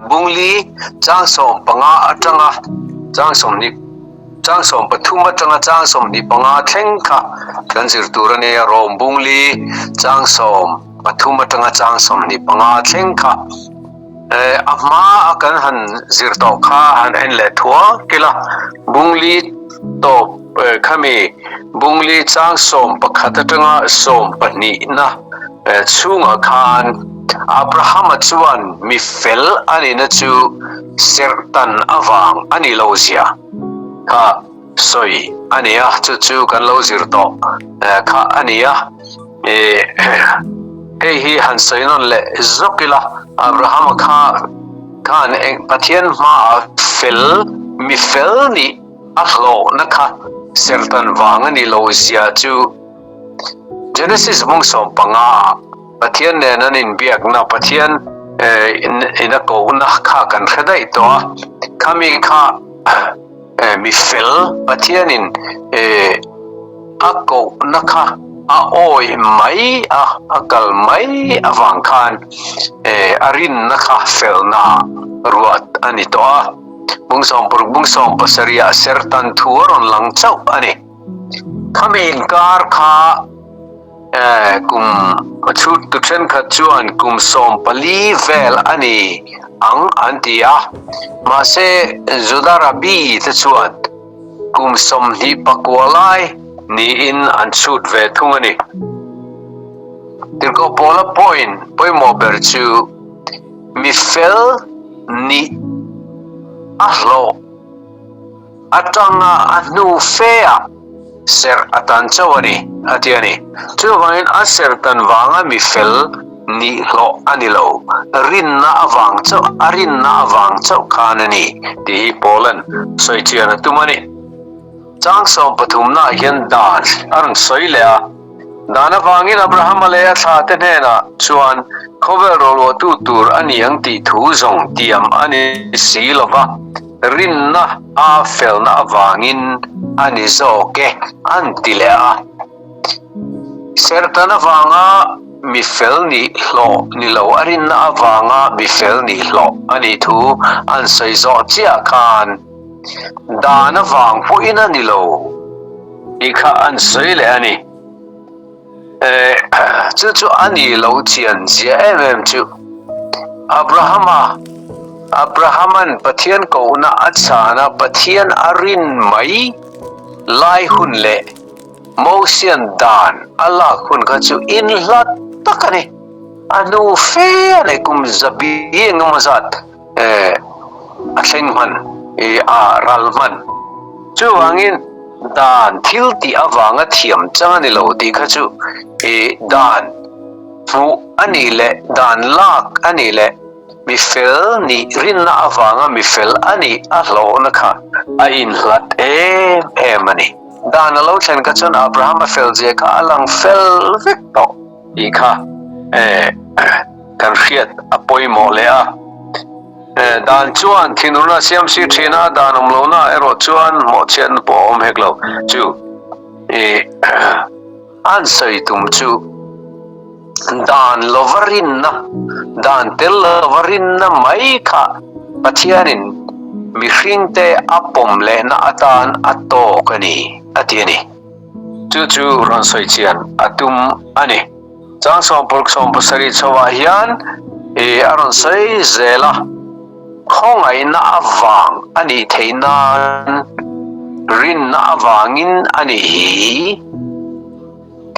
Bungli chang 15 atanga chang 20 chang 13 atanga chang 25 thleng kha kan zir tur a nia. Rom Bungli chang 13 atanga chang 25 thleng kha a hma a kan han zir tawh kha han en leh thuak ila. Bungli tawp khami Bungli chang 11 atanga 12 na chhungah khan Abrahama chuan mi fel a nihna chu serhtan avang a ni lo zia kha sawi a ni a, chu chu kan lo zir tawh kha a ni a. Hei hi han sawi nawn leh zawk ila, Abrahama kha khan eng Pathian hmaah fel, mi fel nih a hlawhna kha serhtan vang a ni lo zia chu Genesis bung 15 ah Pathian nen an inbiakna, Pathian in a kohna kha kan hre daih tawh a, khami kha mi fel Pathianin a kohna kha a awih mai a, a kal mai avang khan a rinna kha felna ruat a ni tawh a. Bung 60 bung 70 ah sertan thu a rawn lang chauh a ni. Khami inkar kha kum chhut tu thenkhat chuan kum 14 vel a ni ang an ti a, mahse Juda Rabbi te chuan kum 29 lai niin an chhut ve thung a ni. Tirhkoh Paula pawhin pawimawh ber chu mi fel nih a hlawh. Atanga a hnu feah serh a tan chauh a ni, a ti a ni. Chuvangin a serh tan vanga mi fel nih hlawh a ni lo, rinna avang chauh, a rinna avang chauh khan a ni, tih hi Paula'n sawi chian a tum a ni. Chang 13 naah hian dan a rawn sawi leh a. Dan avangin Abrahama leh a thlate hnenah chuan khawvel roluahtu tur a ni ang tih thu zawng tiam a ni si lo va, rinna a felna avangin a ni zawk e, an ti leh a. Serhtan avanga mi fel nih hlawh ni lo, a rinna avanga mi fel nih hlawh a nih thu an sawi zawh chiah khan dan avang pawhin a ni lo tih kha an sawi leh a ni. Chu chu a ni lo chian zia em em chu. Abrahama, Abrahaman Pathian kohna a chhan a, Pathian a rin mai lai hun leh Mosian dan a lak hun kha chu inhlat tak a ni. A hnu fe a nei kum zabi engemaw zat a thleng hman, a ral hman. Chuvangin dan thil tih avanga thiam chang a ni lo tih kha chu dan hmuh a nih leh dan lak a nih leh mi fel nih rinna avanga mi fel a nih a hlawhna kha a inhlat em em a ni. Dan a lo thlen kha chuan Abraham a fel zia kha a lang fel vek tawh tih kha kan hriat a pawimawh leh a. Dan chuan thinurna a siam si thin a, dan awm lohna erawh chuan mawhchhiatna pawh a awm hek lo. Chu an sawi tum chu dan lova rinna, dan tel lova rinna mai kha Pathianin mihringte a pawm lehna atan a tawk a ni, a ti a ni. Chu chu rawn sawi chian a tum a ni. Chang 16 17 chhoah hian a rawn sawi zel a, khawngaihna avang a nih theih nan rinna avangin a nih hi.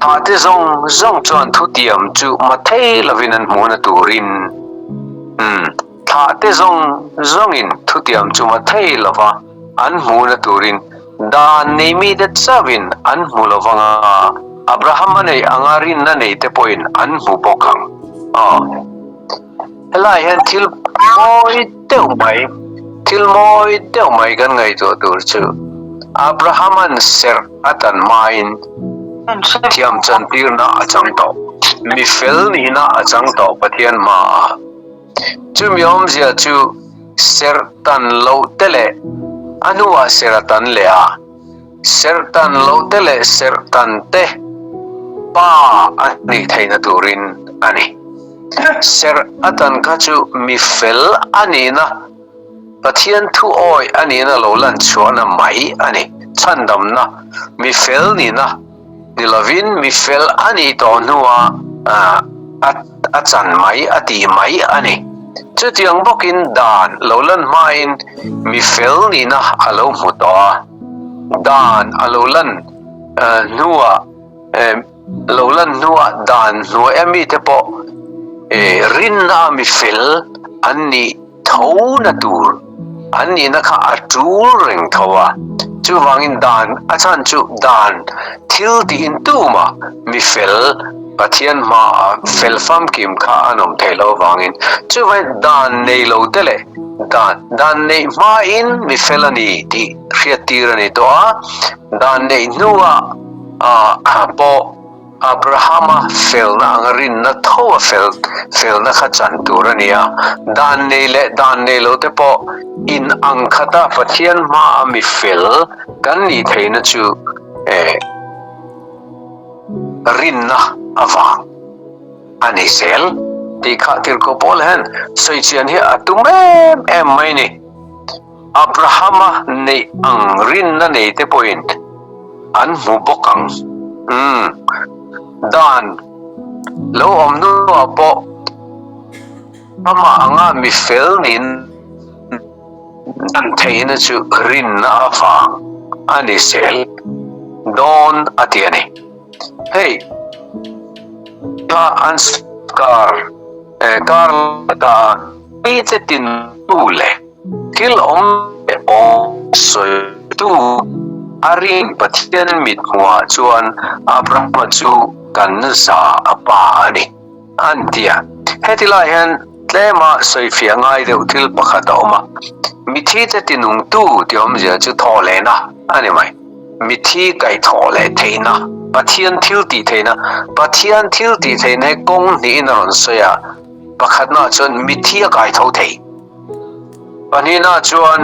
Thahte zawng zawng chuan thutiam chu mathei lovin an hmuhna turin Thlahte zawng zawngin thutiam chu mathei lova an hmuhna turin Dan nei mite chauhin an hmu lo vang a, Abrahama nei anga rinna neite pawhin an hmu bawk ang. Aw. Helai hian thil mawi deuh mai, thil mawi deuh mai kan ngaihtuah tur chu Abrahama'n serh a tan hmain thiam chantirna a chang tawh, mi fel nihna a chang tawh Pathian hmaah. Chumi awmzia chu serh tan loh te leh a hnuah serh a tan leh a, serh tan loh te leh serh tan te pa a nih theihna turin a ni. Serh a tan kha chu mi fel a nihna, Pathian thu awi a nihna lo lan chhuahna mai a ni. Chhandamna, mi fel nihna ni lovin mi fel a nih tawh hnuah a chan mai, a tih mai a ni. Chutiang bawkin dan lo lan hmain mi fel nihna a lo hmu tawh a, dan a lo lan hnuah lo lan hnuah dan hnuaia mite pawh rinna mi fel an nih tho na tur an nihna kha a tul reng tho a, chuvangin dan a chhan chu dan thil tiin tumah mi fel Pathian hmaah fel famkim kha an awm theih loh avangin chuvangin dan nei lo te leh dan dan neih hmain mi fel a ni tih hriattir a ni tawh a, dan neih hnuah ah pawh Abrahama felna anga rinna tho a fel felna kha chan tur a ni a, dan nei leh dan nei lo te pawh in ang khata Pathian hmaa mi fel kan nih theihna chu eh rinna avang a ni zel tih kha Tirhkoh Paul hian sawi chian hi a tum em em mai ni. Abrahama neih ang rinna nei te pawhin an hmu bawk ang. Umm, dan lo awm hnuah pawh amah anga mi fel niin dan theihna chu rinna avang a ni zel dawn a ti a ni. Hei, kha an kar, kar lakah mite tintu leh Thil awm leh awm sawitu a rin Pathian mit hmuhah chuan Abrahama chu kan za a pa a ni, an ti a. Heti lai hian tlema sawifiah ngai deuh thil pakhat a awm a, Mithite tinungtu tih awmzia chu thawhlehna a ni mai. Mithi kaihthawh leh theihna, Pathian thil tih theihna, Pathian thil tih theihna hi kawng hnihin a rawn sawi a, pakhatnaah chuan mithi a kaitho thei. Pahnihna chuan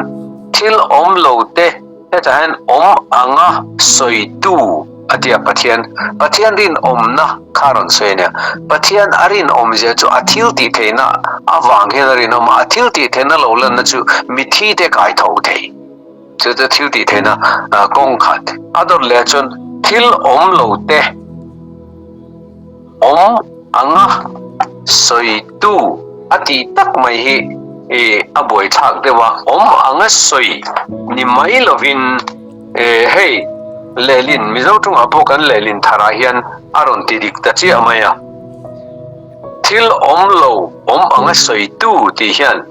thil awm lo te hetah hian awm anga sawitu a ti a, Pathian, Pathian rinawmna kha a rawn sawi a nia. Pathian a rinawmzia chu a thil tih theihna avang hian a rinawm a, a thil tih theihna lo lanna chu mithi te kai tho thei. Chu chu thil tih theihna kawng khat a dawt leh chuan thil awm lo te Awm anga sawitu a tih tak mai hi a buaithlak deuh a, awm anga sawi ni mai lovin hei lehlin Mizo tawngah pawh kan lehlin tharah hian a rawn ti dik ta chiah mai a, thil awm lo awm anga sawitu tih hian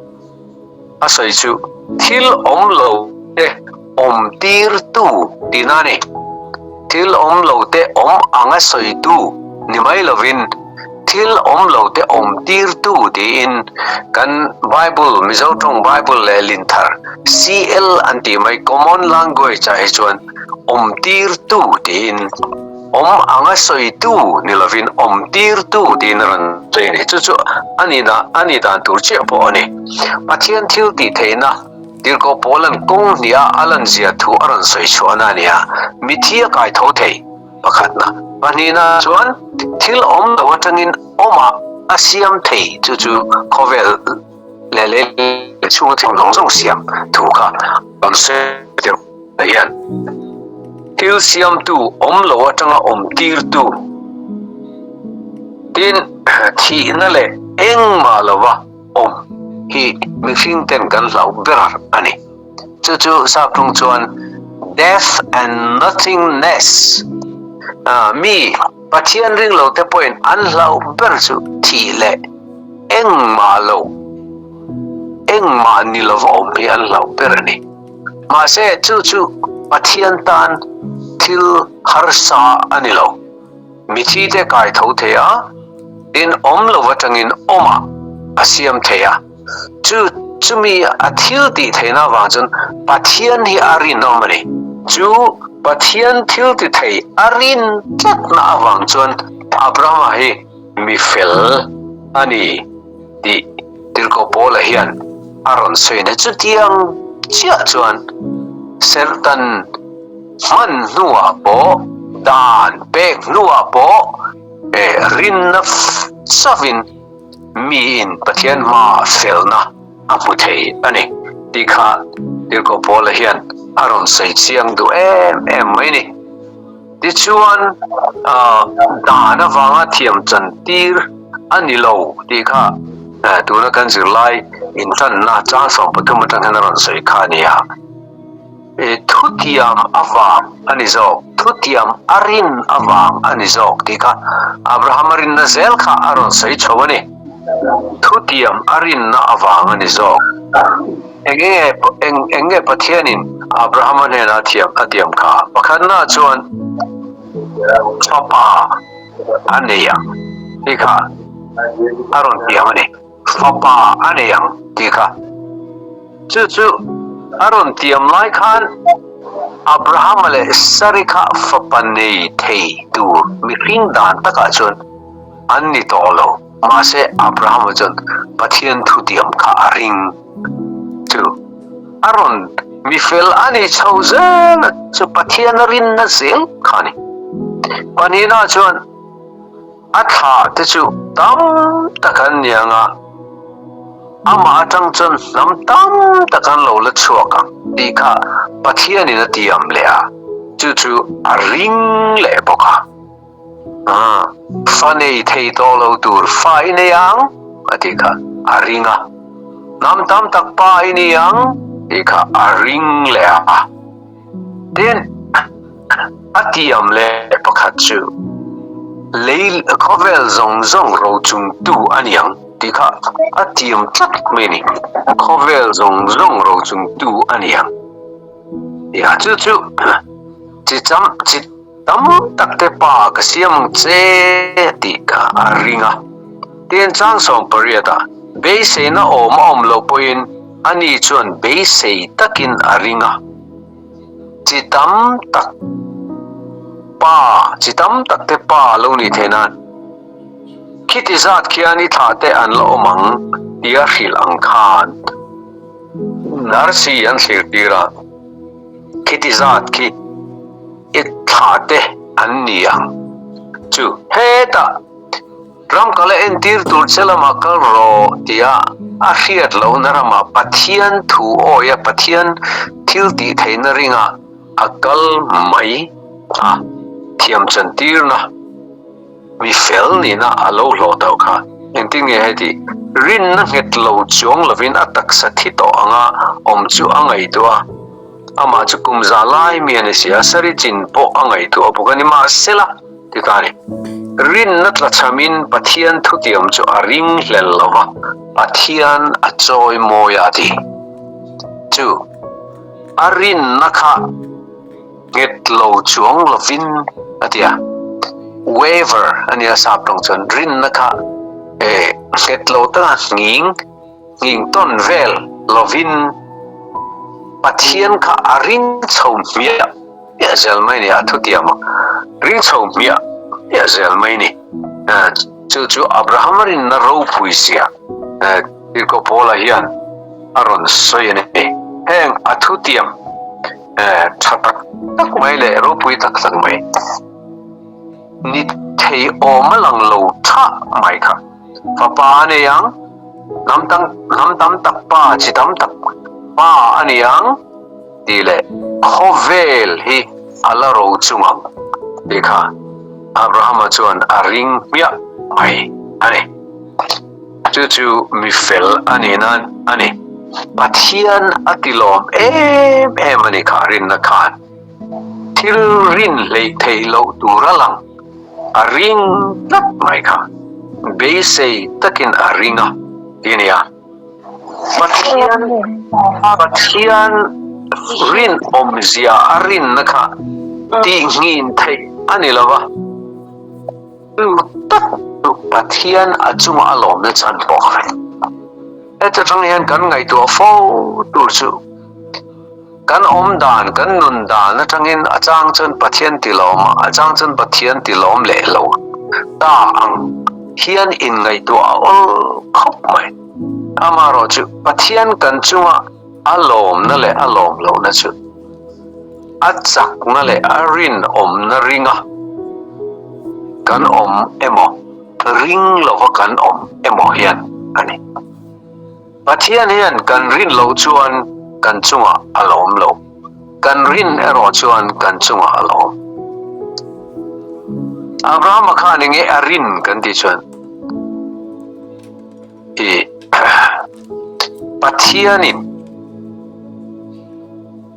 A sawi chu thil awm lo te awm tirtu tihna a ni. Thil awm lo te awm anga sawitu ni mai lovin thil awm lo te awm tirtu tiin kan Bible, Mizo tawng Bible leh Linthar, CL an tih mai Common Language ah hi chuan awm tirtu tiin Awm anga sawitu ni lovin awm tirtu tiin a rawn sawi a ni. Chu chu a nihna a nih dan tur chiah pawh a ni. Pathian thil tih theihna Tirhkoh Paula'n kawng hniha a lanzia thu a rawn sawi chhuahna a ni a, mithi a kai tho thei pakhatna. Pahnihna chuan thil awm lo atangin awmah a siam thei chu chu khawvel leh lei chhunga thil zawng zawng siam thu kha a rawn sawi tir. Hian thil siamtu awm lo atanga awm tirtu tin thihna leh engmah lova awm hi mihring ten kan hlauh ber a ni. Chu chu sap tung chuan death and nothingness mi Pathian ring lo te pawhin an hlauh ber chu thih leh engmah lo engmah ni lova awm hi an hlauh ber a ni. Mahse, chu chu Pathian tan thil harsa a ni lo. Mithite kai tho thei a, tin awm lo atangin awmah a siam thei a. Chu chumi a thil tih theihna avang chuan Pathian hi a rinawm a ni. Chu Pathian thil ti thei a rin tlatna avang chuan Abrahama hi mi fel a ni. Tih Tirhkoh Paula hian a rawn sawi na chutiang chiah chuan serhtan hman hnuah pawh, dan pek hnuah pawh rinna chavin miin Pathian hmaah felna a hmu thei a ni tih kha Tirhkoh Paula hian a rawn sawi chiang duh em em mai ni. Tichuan, dan avanga thiam chan tir a ni lo tih kha tuna kan zirlai intanna chang 13 atang hian a rawn sawi kha a ni a. Thutiam avang a ni zawk, thutiam a rin avang a ni zawk tih kha Abrahama rinna zel kha a rawn sawi chho a ni. Thutiam a rinna avang a ni zawk. Eng eng eng nge Pathianin Abrahama hnenah thiam a tiam kha? Pakhatna chuan fapa a nei ang tih kha a rawn tiam a ni. Fapa a nei ang tih kha. Chu chu a rawn tiam lai khan Abrahama leh Sari kha fapa nei thei tur mihring dan takah chuan an ni tawh lo. Mahse Abrahama chuan Pathian thutiam kha a ring. Chu a rawn mi fel a ni chho zel a, chu Pathian a rinna zel kha a ni. Pahnihna chuan A thlah te chu tam tak an ni ang a, amah atang chuan hnam tam tak an lo la chhuak ang tih kha Pathianin a tiam leh a, chu chu a ring leh bawk a. Fa nei thei tawh lo tur fa i nei ang a tih kha a ring a, hnam tam tak pa i ni ang tih kha a ring leh a. Tin, a tiam leh pakhat chu lei khawvel zawng zawng rochungtu a ni ang tih kha a tiam tlat mai a ni. Khawvel zawng zawng rochungtu a ni ang tih kha chu chu chi cham chi tam tak te pa ka siam ang che tih kha a ring a. Tin, chang 18 ah beiseina awm a awm loh pawhin ani chuan beisei takin a ring a. Chi tam tak pa, chi tam tak te pa lo nih theih nan khiti zat khian i thlah te an la awm ang tia hrilh ang khan arsi an thlir tir a, khiti zat khi i thlah te an ni ang chu hetah. Ram kal a entir tur che lamah kal rawh tia a hriat lohna ramah Pathian thu awia Pathian thil tih theihna ringah a kal mai a, thiam chantirna mi fel nihna a lo hlawh tawh kha. Engtin nge heti? Rinna nghet lo chuang lovin a taksa thi tawh anga awm chu a ngaihtuah a, amah chu kum za lai mi a ni si a, sari chin pawh a ngaihtuah bawk a ni. Mahsela. Ti ta ni. Rinna tlachhamin Pathian thutiam chu a ring hlel lo va, Pathian a chawi mawi a ti. Chu a rinna kha nghet lo chuang lovin a ti a. Waver a nia sap tawng chuan rinna kha nghet lo taka nghing nghing tawn vel lovin Pathian kha a ring chho hmiah hmiah zel mai ni, a thutiam a ring chho hmiah hmiah zel mai ni. Chu chu Abrahama rinna ropui zia Tirhkoh Paula hian a rawn sawi a ni. Heng a thutiam tha tak tak mai leh ropui tak tak mai ni thei awm a lang lo tha mai kha. Fapa a nei ang, hnam tam hnam tam tak pa, chi tam tak pa a ni ang tih leh khawvel hi a la ro chung ang tih kha Abrahama chuan a ring hmiah mai a ni. Chu chu mi fel a nih nan a ni. Pathian a tilawm em em a ni kha rinna khan. Thil rin hleih theih loh tur a lang, a ring tlat mai kha. Beisei takin a ring a ti a nia. Pathian Pathian rinawmzia a rinna kha tihnghin theih a ni lo va, chu tak chu Pathian a chunga a lawmna chhan pawh a ni. Heta tang hian kan ngaihtuah fo tur chu. Kan awm dan, kan nun dan atangin a chang chuan Pathian ti lawm a, a chang chuan Pathian ti lawm leh lo ta ang hian inngaihtuah a awl khawp mai. Amaherawhchu Pathian kan chunga a lawmna leh a lawm lohna chu a chakna leh a rinawmna ringa kan awm emaw? ring lova kan awm emaw hian a ni. Pathian hian kan rin loh chuan kan chungah a lawm lo, kan rin erawh chuan kan chungah a lawm. Abrahama khan enge a rin kan tih chuan i Pathianin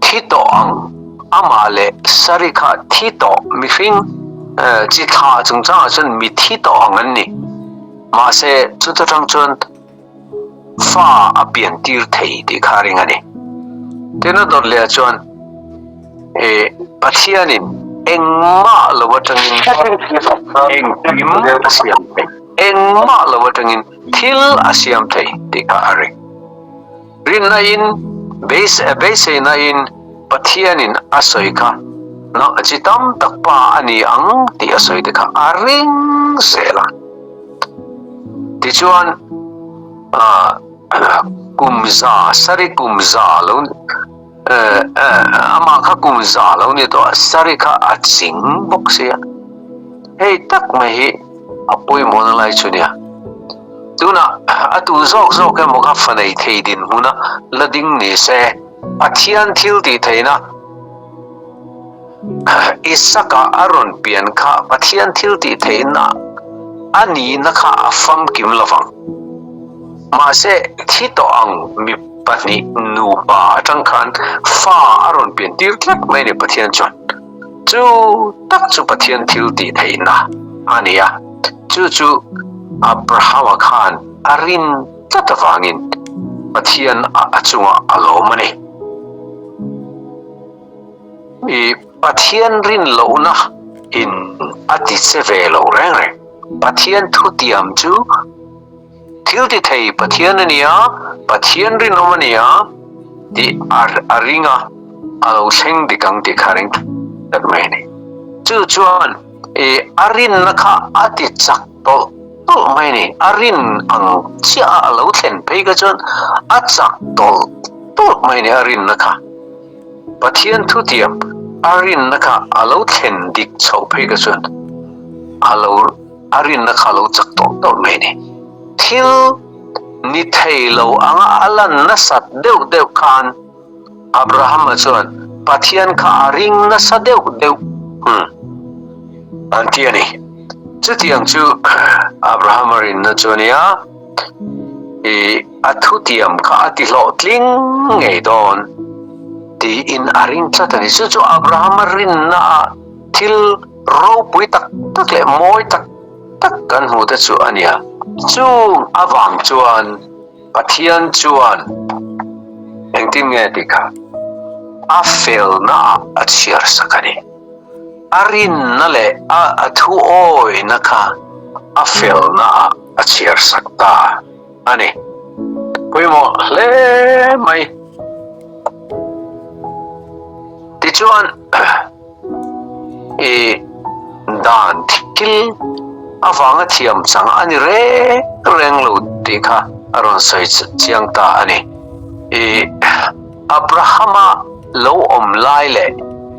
thi tawh ang amah leh Sari kha thi tawh mihring chi thlah chungchangah chuan mi thi tawh ang an ni. Mahse chuta tang chuan fa a pian tir thei tih kha a ring a ni. Tin a dawt leh ah chuan e Pathianin engmah lo atangin engkim a siam thei, engmah lo atangin thil a siam thei tih kha a ring. Rinna in, beiseina in Pathianin a sawi kha chi tam tak pa a ni ang tih a sawi te kha a ring zel a. Tichuan, kum za, sari kum za lo, amah kha kum za lo ni tawh a, sari kha a ching bawk si a. Hei tak mai hi a pawimawhna lai chu nia. Tunah a tu zawk zawk emaw kha fa nei thei dinhmuna la ding ni se, Pathian thil tih theihna Isaka a rawn pian kha Pathian thil tih theihna a nihna kha a famkim lovang. Mahse, thi tawh ang mi pahnih nupa atang khan fa a rawn pian tir tlat mai a ni Pathian chuan. Chu tak chu Pathian thil tih theihna a ni a, chu chu Abrahama khan a rin tlat avangin Pathian a chungah a lawm a ni. I Pathian rin lohna in a ti che ve lo reng reng. Pathian thutiam chu thil ti thei Pathian a nia, Pathian rinawm a nia tih a ring a, a lo thleng dik ang tih kha a ring tlat mai a ni. Chu chuan i a rinna kha a ti chak tawlh tawlh mai a ni. A rin ang chiah a a lo thlen phei kha chuan a chak tawlh tawlh mai a ni a rinna kha. Pathian thutiam a rinna kha a lo thlen dik chhoh phei kha chuan a lo a rinna kha a lo chak tawlh tawlh mai a ni. Thil ni thei lo anga a lan nasat deuh deuh khan Abrahama chuan Pathian kha a ring nasa deuh deuh an ti a ni. Chutiang chu Abrahama rinna chu a ni a. I a thutiam kha a ti hlawhtling ngei dawn tiin a ring tlat a ni. Chu chu Abrahama rinna ah thil ropui tak tak leh mawi tak tak kan hmu te chu a nia. Chung avang chuan Pathian chuan engtin nge tih kha a felna ah a chhiar sak a ni. A rinna leh a thuawina kha a felna ah a chhiar sak ta a ni. Pawimawh hle mai. Tichuan, i dan thil avanga thiam chang a ni reng reng lo tih kha a rawn sawi chiang ta a ni. I Abrahama lo awm lai leh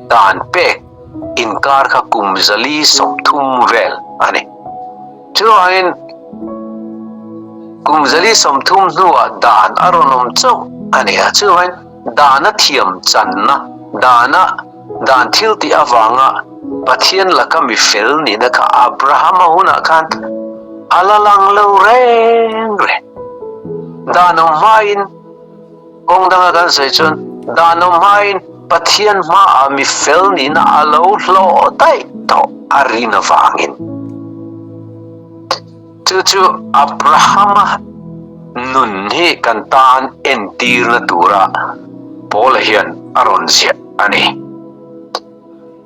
dan pek inkar kha kum 430 vel a ni. Chuvangin, kum 430 hnuah dan a rawn awm chauh a ni a. Chuvangin, dana thiam channa, dana dan thil tih avanga Pathian laka mi fel nihna kha Abrahama hunah khan a la lang lo reng reng. Dan awm hmain, Kawng danga kan sawi chuan dan awm hmain Pathian hmaah mi fel nihna a lo hlawh daih tawh a rin avangin. Chu chu Abrahama nun hi kan tan entirna tura Paula hian a rawn ziah a ni.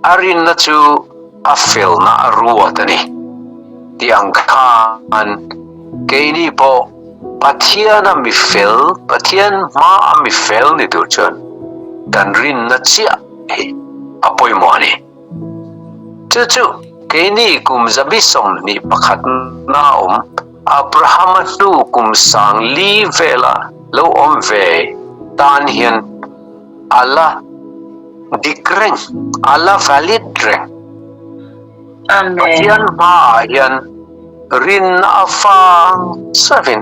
A rinna chu a felna a ruat a ni tih ang khan keini pawh Pathiana mi fel, Pathian hmaa mi fel ni tur chuan kan rinna chiah hi a pawimawh a ni. Chu chu keini kum 21 na awm Abrahama hnu kum 4000 vela lo awm ve tan hian a la dik reng, a la valid reng. Amen. Pathian hmaah hian. Rinna avang chauhin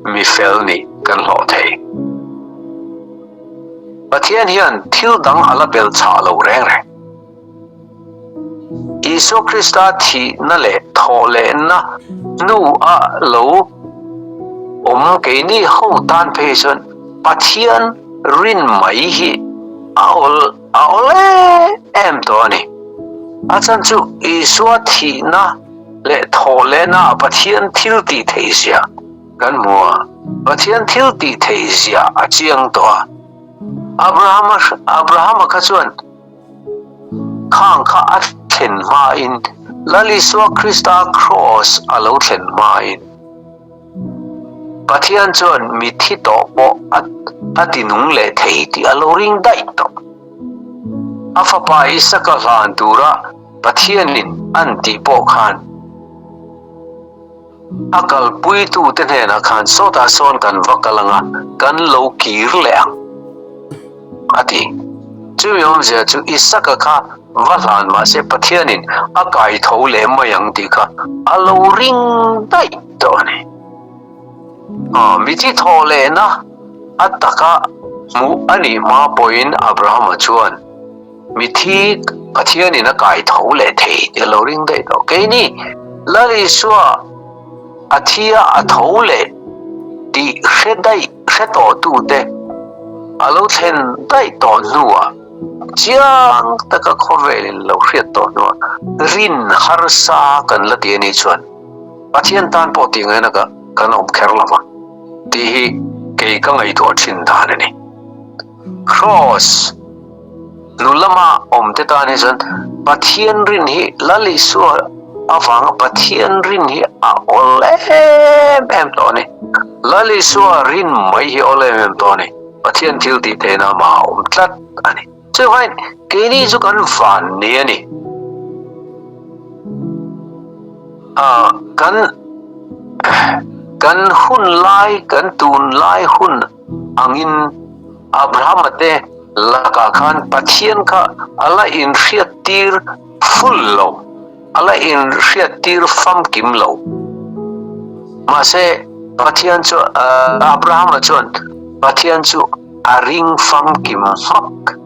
mi fel nih kan hlawh thei. Pathian hian thil dang a la bel chah lo reng reng. Isua Krista thihna leh thawhlehna hnu a lo awm keini ho tan phei chuan Pathian rin mai hi a awl a awl em em tawh a ni. A chhan chu Isua thihna leh thawhlehna ah Pathian thil tih theih zia kan hmu a, Pathian thil tih theih zia a chiang tawh a. Abrahama Abrahama kha chuan Khang kha a thlen hmain Lal Isua Krista Kraws a lo thlen hmain Pathian chuan mithi tawh pawh a ti nung leh thei tih a lo ring daih tawh. A fapa Isaka hlan tura Pathianin an tih pawh khan A kalpuitute hnenah khan sawtah sawn kan va kal ang a, kan lo kir leh ang, a ti. Chumi awmzia chu Isaka kha va hlan mah se Pathianin a kai tho leh mai ang tih kha a lo ring daih tawh a ni. Aw, mithi thawh lehna a taka hmuh a nih hma pawhin Abrahama chuan, Mithi Pathianin a kai tho leh thei tih a lo ring daih tawh. Keini Lal Isua a thi a, a tho leh tih hre daih hre tawh tute a lo thlen daih tawh hnuah chiang taka khawvelin lo hriat tawh hnuah rin harsa kan la ti a nih chuan Pathian tan pawh tih ngaihna kan awm kher lo va tih hi kei ka ngaihtuah thin dan a ni. Kraws nu lama awmte tan hi chuan Pathian rin hi Lal Isua avanga Pathian rin hi a awl em em tawh a ni. Lal Isua rin mai hi awl em em tawh a ni. Pathian thil tih theihna amah a awm tlat a ni. Chuvangin keini chu kan van ni a ni. Kan kan hun lai, kan tun lai hun angin Abrahama te lakah khan Pathian kha a la inhriattir full lo, a la inhriattir famkim lo. Mahse, Pathian chu Abrahama chuan Pathian chu a ring famkim hmak,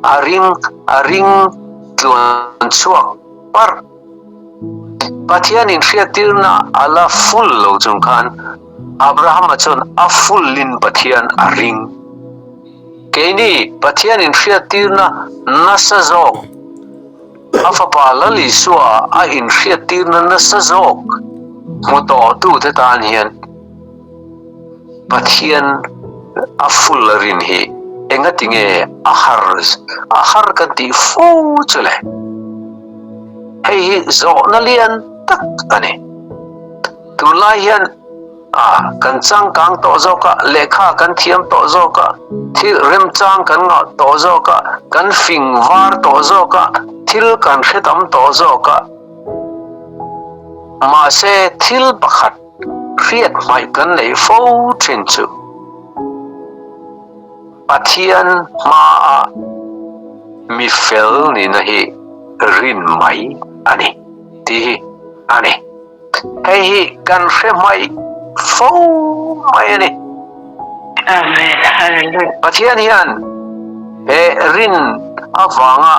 a ring a ring tluan chhuak parh. Pathian inhriattirna a la full lo chung khan Abrahama chuan a full-in Pathian a ring. Keini Pathian inhriattirna nasa zawk, a Fapa Lal Isua a inhriattirna nasa zawk hmu tawhtute tan hian Pathian a full a rin hi engatinge a har a har kan tih fo chu le? Hei hi zawhna lian tak a ni. Tunlai hian a kan changkang tawh zawk a, lehkha kan thiam tawh zawk a, thil remchang kan ngah tawh zawk a, kan fing var tawh zawk a, thil kan hre tam tawh zawk a. Mahse thil pakhat hriat hmaih kan neih fo thin chu Pathian hmaah mi fel nihna hi rin mai a ni tih hi a ni. Hei hi kan hre hmaih fo mai a ni. Amen. Hallelujah. Pathian hian he rin avanga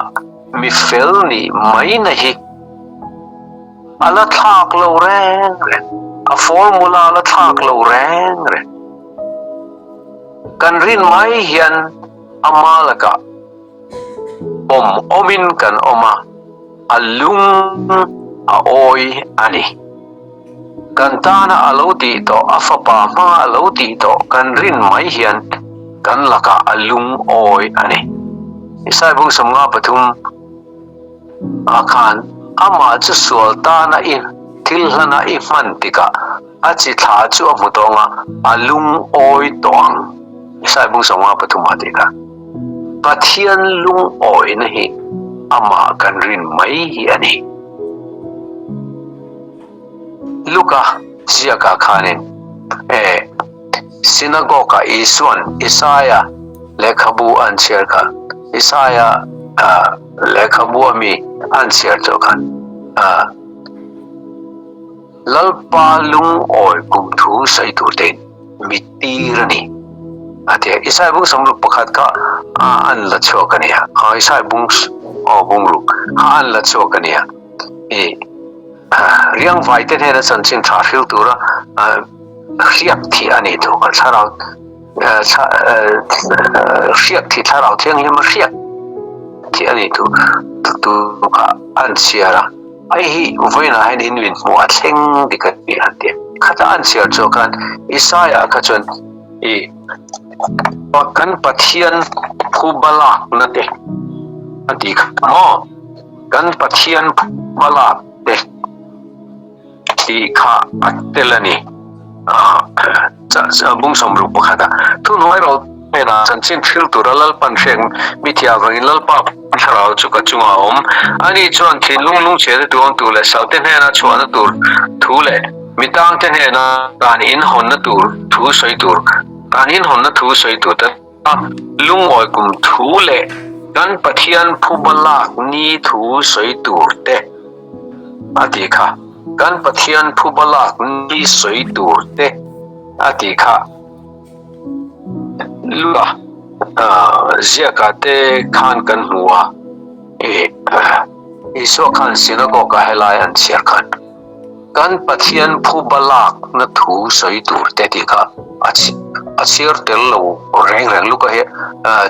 mi fel nih maina hi a la thlak lo reng reng. A formula a la thlak lo reng reng. Kan rin mai hian ama lakah awm awmin kan awm a, a lung a awi a ni. Kan tana a lo tih tawh, a fapa hmanga a lo tih tawh kan rin mai hian kan lakah a lung awi a ni. Isai bung 53 ah khan amah chu sual tana i thil hlana i hman tikah a chi thla chu a hmu tawng a, a lungawi tawh ang. Isai bung 53 ah tih kha. Pathian lungawina hi amah kan rin mai hi a ni. Luka ziakah khanin e Synagogue-ah Isua'n Isaia lehkhabu an chhiar kha, Isaia lehkhabu ami an chhiar tawh khan. Lalpa lungawi kum thu sawi tur tein mi tir a ni. A ti a, Isai bung 61 kha an la chhuak a nia. Isai bung aw bungruk kha an la chhuak a nia. I riang vai te hnena chanchin tha hril tura hriak thih a nih thu kha thlarau hriak thih thlarau thianghlim a hriak thih a nih thu tu kha an chhiar a. Hei hi vawiinah hian in min hmuh a thleng dik a ti an ti. Khata an chhiar chu khan Isaiah kha chuan i kan Pathian phuba lakna te a ti kha maw? Kan Pathian phuba lak te tih kha a tel a ni. Bung 61 a thuhnuai ro hnenah chanchin thil tura Lalpan hrek mi thiah avangin Lalpa thlarau chu ka chungah a awm. Ani chuan thinlung lungchhia te tuang tur leh salte hnena chhuahna tur thu leh mi tangte hnena dan inhawnna tur thu sawi tur dan inhawnna thu sawi tur te a lungawi kum thu leh kan Pathian phuba lak ni thu sawi tur te a ti kha. Kan Pathian phuba lak ni sawi tur te a ti kha. Lua ziaka te khan kan hmu a, Isua khan synagogue ah helai an chhiar khan kan Pathian phuba lak na thu sawi tur te tih kha a chhiar tel lo reng reng. Luka hi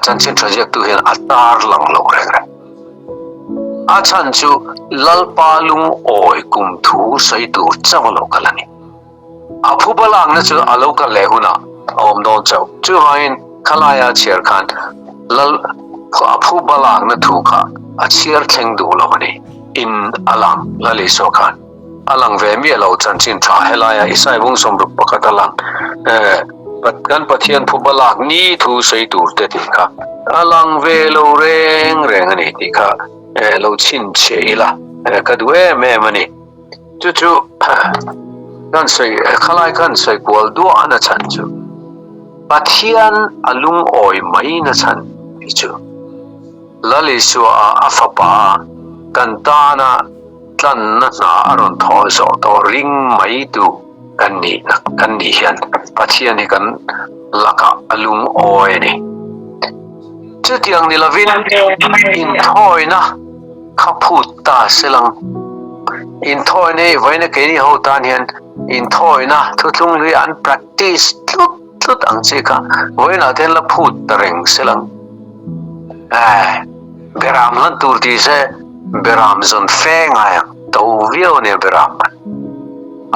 chanchin tha ziaktu hian a tar lang lo reng reng. A chhan chu Lalpa lungawi kum thu sawi tur chauh a lo kal a ni. A phuba lakna chu a lo kal leh hunah a awm dawn chauh. Chuvangin khalaia chhiar khan Lal a phuba lakna thu kha a chhiar thleng duh lo a ni. In a lang Lal Isua khan a lang ve miah lo chanchin tha helaia Isai bung 61 a lang kan Pathian phuba lak ni thu sawi tur te tih kha a lang ve lo reng reng a ni tih kha lo chhinchhiah ila ka duh em em a ni. Chu chu kan sawi khalai kan sawi kual duah na chhan chu Pathian a lungawi mai na chhan hi chu Lal Isua a a fapa a kan tana tlanna hna a rawn thawh zawh tawh ring mai tu kan nih kan nih hian Pathian hi kan lakah a lungawi a ni. Chutiang ni lovin inthawina kha phut ta selang. Inthawina hi vawiina keini ho tan hian inthawina thuthlung hlui an practice tlut tlut ang chi kha vawiinah te hian la phut ta reng selang. Eh, beram hlan tur ti se beram zawn fe ngai ang, to viau ania beram man.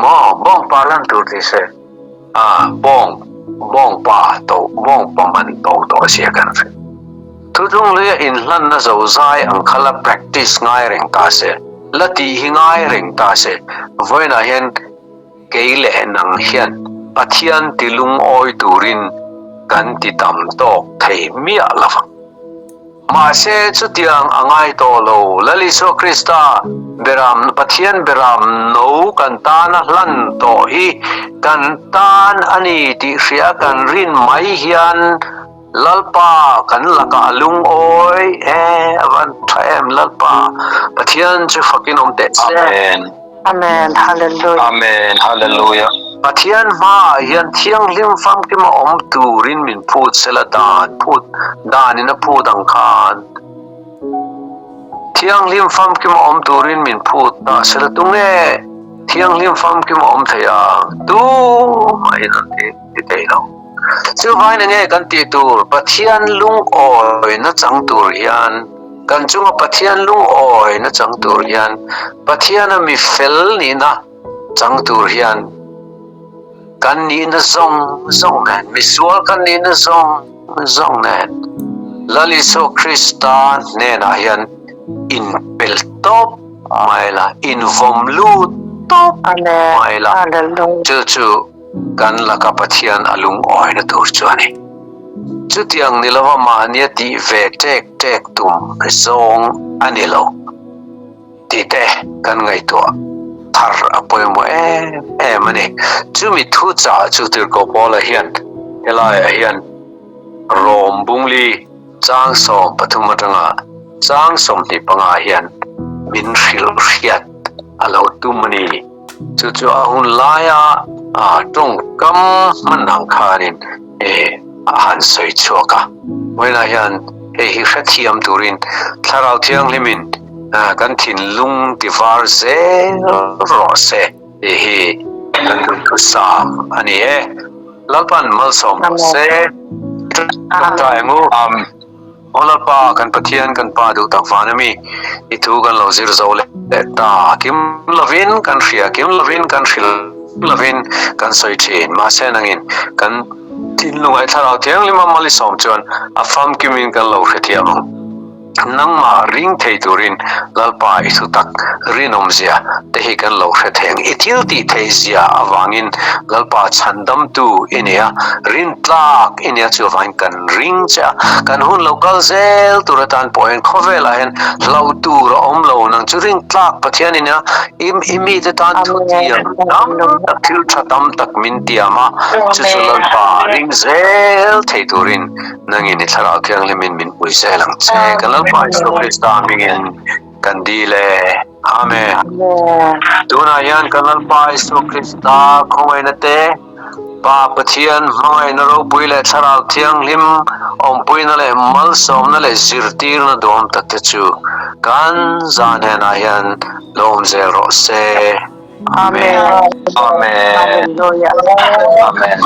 Maw, bawngpa hlan tur ti se a bawng bawngpa to bawngpa man to tawh sia kan hre. Thutlung hluia inhlanna zo zai ang kha la practice ngai reng ta se, la tih hi ngai reng ta se, vawiinah hian kei leh nang hian Pathian ti lungawi turin kan ti tam tawk thei miah lo vang. Mahse, chutiang a ngai tawh lo. Lal Isua Krista beram, Pathian beram no kan tana hlan tawh hi kan tan a ni tih hria kan rin mai hian Lalpa kan lakah a lungawi e, a van tha em Lalpa Pathian chu fakin awm teh se. Amen. Amen. Hallelujah. Amen. Hallelujah. Pathian hmaah hian thianghlim famkima awm turin min phut sela dan phut danin a phut ang khan thianghlim famkima awm turin min phut ta sela tunge thianghlim famkima awm thei ang tumahin an ti thei lo. Chuvain enge kan tih tur? Pathian lungawi na chang tur hian, kan chunga Pathian lungawi na chang tur hian, Pathiana mi fel nihna chang tur hian kan nihna zawng zawng nen, misual kan nihna zawng zawng nen Lal Isua Krista hnenah hian inpel tawp mai la, invawm lut tawp mai la. Chu chu Kan laka Pathian a lungawina tur chu a ni. Chutiang ni lova mahnia tih ve ṭek ṭek tum zawng a ni lo tih te kan ngaihtuah thar a pawimawh em em a ni. Chumi thuchah chu Tirhkoh Paula hian helaiah hian Rom bungli chang 13 atanga chang 25 hian min hrilh hriat a lo tum a ni. Chu chu a hun laia tawngkam hman ang khanin a han sawi chhuak a. Vawiinah hian hei hi hrethiam turin Thlarau Thianghlimin kan thinlung ti var zel rawh se tih hi kan duhthusam a ni e. Lalpan malsawm rawh se. Tawngtai ang u. Aw Lalpa, kan Pathian, kan Pa duh tak van ami, i thu kan lo zir zo leh ta. Kim lovin kan hria, kim lovin kan hril lovin kan sawi thin. Mahse nangin kan thinlungai Thlarau Thianghlim a mal i sawm chuan a famkimin kan lo hrethiam ang. Nangmah ring thei turin Lalpa i thu tak rinawmzia te hi kan lo hre thei ang. I thil tih theih zia avangin Lalpa chhandamtu i ni a, rintlak i nia chuvangin kan ring che a. Kan hun lo kal zel tur atan pawh hian khawvelah hian hlauh tur a awm lo. Nang chu rintlak Pathian i nia, i mite tan thu tiam tam tak, thil tha tam tak min tiam a, chu chu Lalpa ring zel thei turin Nangin i Thlarau Thianghlimin min pui zel ang che. Kan Lalpa Isua Krista hmingin kan dil e. Amen. Tunah hian kan Lalpa Isua Krista khawngaihna te, Pa Pathian hmangaihna ropui leh Thlarau Thianghlim awmpuina leh malsawmna leh zirtirna duhawm tak te chu kan zan henah hian lo awm zel rawh se. Amen. Amen. Amen.